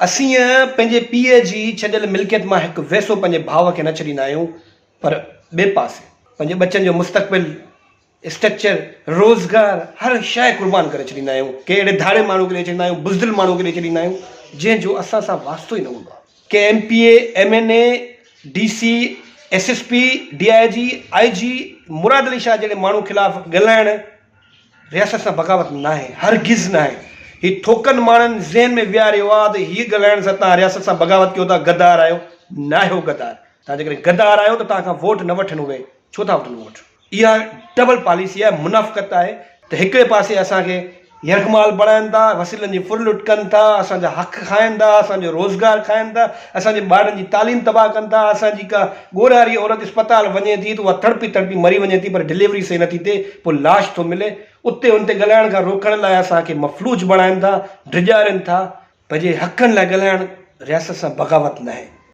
اسين پنهنجي پيء جي ڇڏيل ملڪيت مان هڪ ويسو پنهنجي ڀاء کي نه ڇڏيندا آهيون پر ٻئي پاسي پنهنجي ٻچن جو مستقبل، اسٽرڪچر، روزگار هر شيء قربان ڪري ڇڏيندا آهيون. ڪنهن اهڙي ڌاڙي ماڻهو کي ڏئي ڇڏيندا آهيون، بزدل ماڻهو کي ڏئي ڇڏيندا آهيون جنهن جو اسان سان واسطو ئي نه هوندو آهي. ڪنهن M P A, M N A, D C, S S P, D I G, I G Murad Ali Shah جهڙي ماڻهو خلاف ڳالهائڻ رياست سان بغاوت ناهي، هرگز ناهي. هي ٿوڪن ماڻهن ذهن ۾ ويهاريو آ ته هي ڳالهائڻ سان توهان رياست سان بغاوت ڪيو ٿا، غدار آهيو. ناهيو غدار. توهان جيڪڏهن غدار آهيو ته توهان کان ووٽ نه وٺن اهي، ڇو ٿا وٺن ووٽ؟ اها ڊبل پاليسي آهي، منافقت آهي ته هڪڙي پاسي اسان کي يرغمال بڻائن ٿا، وسيلن جي ڦر لٽ ڪن ٿا، اسان جا حق کائن ٿا، اسان جو روزگار کائن ٿا، اسان جي ٻارڙن جي تعليم تباهه ڪن ٿا، اسان جي ڪا ڳورهاري عورت اسپتال وڃي ٿي ته اها تڙپي تڙپي مري وڃي ٿي پر ڊليوري صحيح نٿي ٿئي پوء لاش ٿو ملي، اتي ان تي ڳالهائڻ کان روڪڻ لاء اسان کي مفلوج بڻائن ٿا، ڊيڄارين ٿا. پنهنجي حقن لاء ڳالهائڻ رياست سان بغاوت ناهي.